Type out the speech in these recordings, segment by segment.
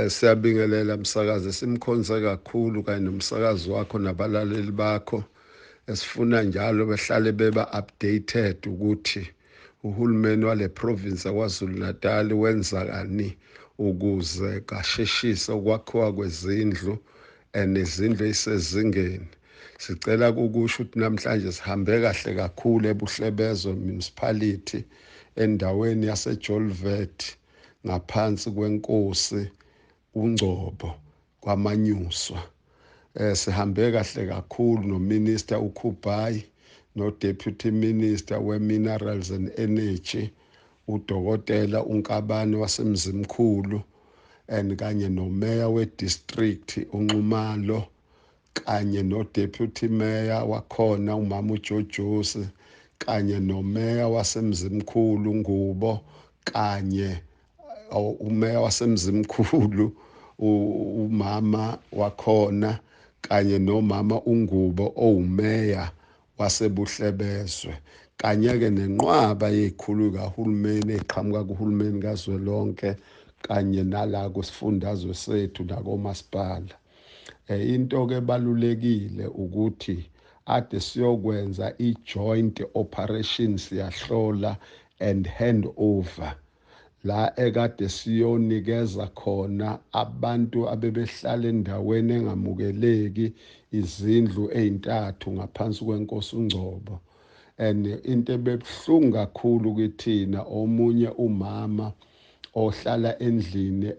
Siyabingelela msakazi, simkhonze kakhulu kanye nomsakazi wakho nabalaleli bakho. Esifuna njalo behlale beba updated ukuthi uhulumeni wale province yaKwaZulu Natal wenza kani ukuze kasheshise ukwakhiwa kwezindlu nezindlu ezisezingeni. Sicela ukusho ukuthi namhlanje sihambe kahle kakhulu eBuhlebezwe Municipality, endaweni yaseJolvet, ngaphansi kwenkosi uNgcobo kwaManyuswa. Sihambe kahle kakhulu noMinister uKhubayi, no-Deputy Minister we-Minerals and Energy uDokotela uNkabane waseMzimkhulu, and kanye nomeya we-district uNxumalo, kanye no-Deputy Mayor wakhona umama uJojosi, kanye nomeya waseMzimkhulu Ngubo, kanye umeya waseMzimkhulu umama wakhona, kanye nomama uNgubo owumeya waseBuhlebezwe, kanye-ke nenqwaba yezikhulu kahulumeni eqhamuka kuhulumeni kazwelonke kanye nala kusifundazwe sethu nakomasipala. Into-ke ebalulekile ukuthi ade siyokwenza i-joint operation, siyahlola and hand over la ekade siyonikeza khona abantu abebehlala endaweni engamukeleki izindlu ezintathu ngaphansi kwenkosi uNgcobo. And into ebebuhlungu kakhulu kithina, omunye umama ohlala endlini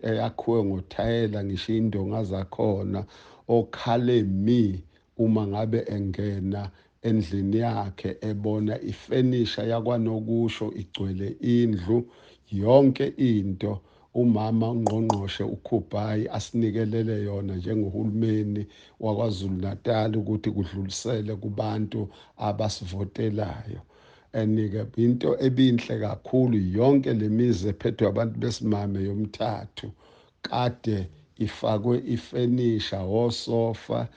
eyakhiwe ngothayela ngisho indonga zakhona, okhale mi uma ngabe engena endlini yakhe ebona ifenisha yakwanokusho igcwele indlu yonke into. Umama ungqongqoshe uKhubayi asinikelele yona njengohulumeni waKwaZulu Natal ukuthi kudlulisele kubantu abasivotelayo. And-ke into ebinhle kakhulu, yonke lemizi ephethwe abantu besimame yomthathu kade ifakwe ifenisha, osofa,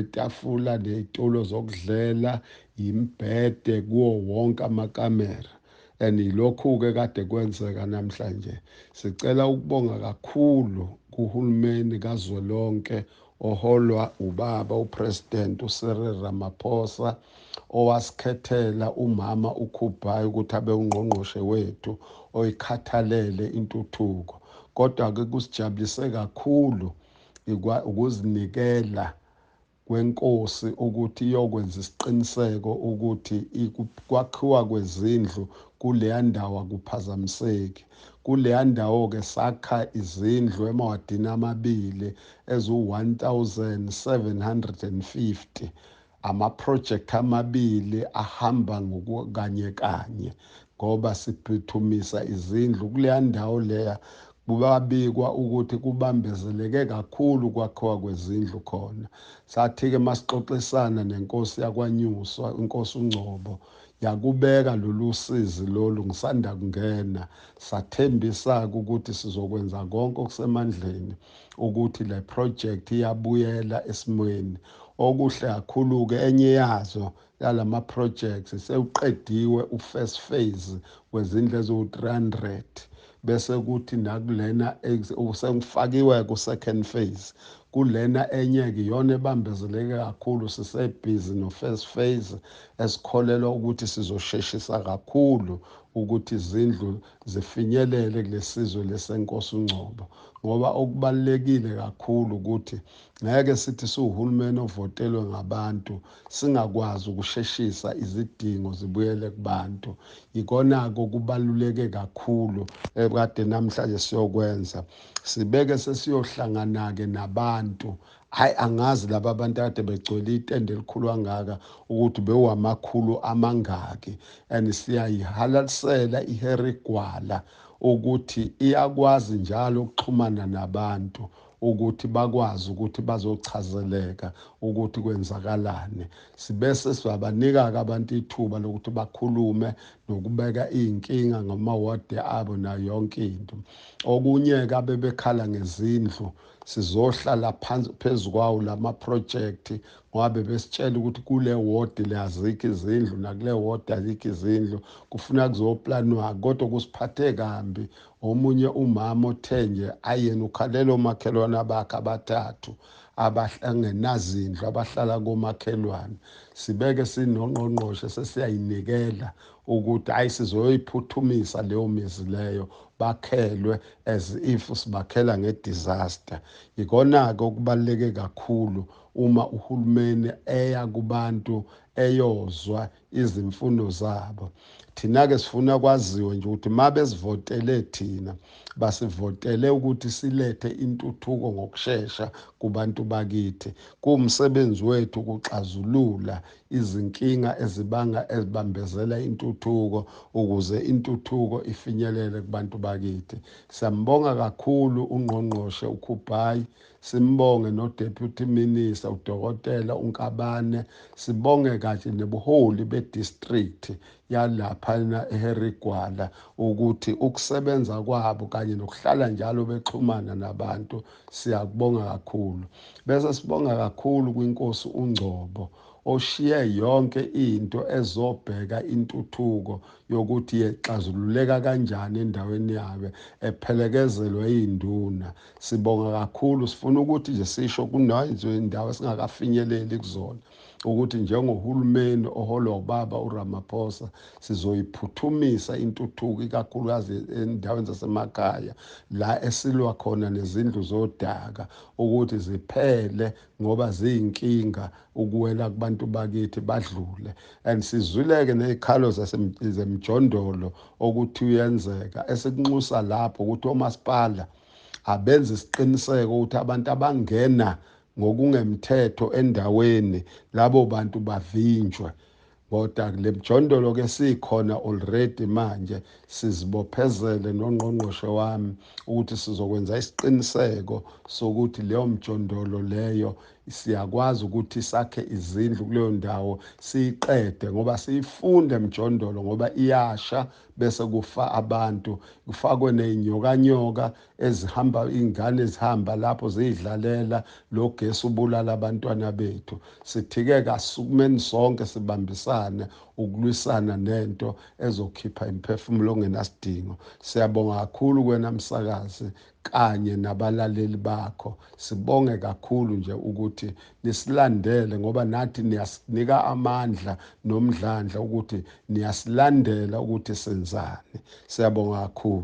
itafula nezitulo zokudlela, imibhede kuwo wonke amakamera. And yilokhu-ke kade kwenzeka namhlanje. Sicela ukubonga kakhulu kuhulumeni kazwelonke oholwa ubaba uPresident uCyril Ramaphosa, owasikhethela umama uKhubayi ukuthi abe ungqongqoshe wethu oyikhathalele intuthuko. Kodwa-ke kusijabulise kakhulu ukuzinikela kwenkosi ukuthi iyokwenza isiqiniseko ukuthi kwakhiwa kwezindlu kuleya ndawo akuphazamiseki. Kuleya ndawo-ke sakha izindlu emawadini amabili eziwu-1750, ama-project amabili ahamba kanye kanye ngoba siphuthumisa izindlu kuleya ndawo leya. Kubabikwa ukuthi kubambezeleke kakhulu kwakhiwa kwezindlu khona. Sathi-ke masixoxisana nenkosi yakwaNyuswa, inkosi uNgcobo, yakubeka lolu sizi lolu ngisanda kungena, sathembisa-ke ukuthi sizokwenza konke okusemandleni ukuthi le project iyabuyela esimweni. Okuhle kakhulu-ke enye yazo yalama projects sewuqediwe u-first phase wezindlu eziwu-300, bese kuthi nakulena sekufakiwe ku-second phase. Kulena enye-ke iyona ebambezeleke kakhulu, sisebhizi no-first phase esikholelwa ukuthi sizosheshisa kakhulu ukuthi izindlu zifinyelele kulesizwe lesenkosi uNgcobo. Ngoba okubalulekile kakhulu ukuthi ngeke sithi siwuhulumeni ovotelwe ngabantu singakwazi ukusheshisa izidingo zibuyele kubantu. Yikona-ke okubaluleke kakhulu ekade namhlanje siyokwenza. Sibeke sesiyohlangana-ke nabantu. Hhayi, angazi laba abantu kade begcwele itende elikhulu kangaka ukuthi bewamakhulu amangaki. And siyayihalalisela iHarry Gwala ukuthi iyakwazi njalo ukuxhumana nabantu ukuthi bakwazi ukuthi bazochazeleka ukuthi kwenzakalani. Sibese sibabanika-ke abantu ithuba lokuthi bakhulume nokubeka iy'nkinga ngamawadi abo nayo yonke into. Okunye-ke abebekhala ngezindlu, sizohlala phansi phezu kwawo lama-project, ngoba bebesitshela ukuthi kule wodi le azikho izindlu, nakule wodi azikho izindlu, kufuna kuzoplanwa. Kodwa kusiphathe kambi omunye umama othe nje ayena ukhalela omakhelwane bakhe abathathu abangenazindlu abahlala komakhelwane. Sibeke sinongqongqoshe sesiyayinikela ukuthi hayi, sizoyiphuthumisa leyo mizi leyo, bakhelwe as if sibakhela nge-disaster. Ikona-ke okubaluleke kakhulu uma uhulumeni eya kubantu eyozwa izimfuno zabo. Thina-ke sifuna kwaziwe nje ukuthi uma besivotele thina, basivotele ukuthi silethe intuthuko ngokushesha kubantu bakithi. Kuwumsebenzi wethu ukuxazulula izinkinga ezibanga ezibambezela intuthuko ukuze intuthuko ifinyelele kubantu bakithi. Siyambonga kakhulu ungqongqoshe uKhubhayi, simbonge no-Deputy Minister uDokotela uNkabane, sibonge kahle nebuholi be-district yalaphana eHarry Gwala ukuthi ukusebenza kwabo kanye nokuhlala njalo bexhumana nabantu, siyakubonga kakhulu. Bese sibonga kakhulu kwinkosi uNgcobo oshiye yonke into ezobheka intuthuko yokuthi yexazululeka kanjani endaweni yabe ephelekezelwe induna. Sibonga kakhulu. Sifuna ukuthi nje sisho kunazo indawo esingakafinyeleli kuzona ukuthi njengohulumeni oholwa ubaba uRamaphosa sizoyiphuthumisa intuthuko, ikakhulukazi endaweni zasemakhaya la esilwa khona nezindlu zodaka ukuthi ziphele, ngoba ziyinkinga ukuwela kubantu bakithi badlule. And sizwileke nezikhalo zemjondolo okuthi uyenzeka, esikunxusa lapho ukuthi omasipala abenze isiqiniseko ukuthi abantu abangena ngokungemthetho endaweni labo bantu bavinjwe. Kodwa le mjondolo ke sikhona already manje, sizibophezele nongqongqoshe wami ukuthi sizokwenza isiqiniseko sokuthi leyo mjondolo leyo siyakwazi ukuthi sakhe izindlu kuleyo ndawo, siyiqede, ngoba siyifunde emjondolo, ngoba iyasha bese kufa abantu, kufakwe ney'nyokanyoka ezihamba, iy'ngane ezihamba lapho ziyidlalela lo gesi ubulala abantwana bethu. Sithi-ke kasukumeni sonke sibambisane ukulwisana nento ezokhipha imiphefumulo ongenasidingo. Siyabonga kakhulu kwena msakazi kanye nabalaleli bakho. Sibonge kakhulu nje ukuthi nisilandele, ngoba nathi niyasinika amandla nomdlandla ukuthi niyasilandela ukuthi senzani. Siyabonga kakhulu.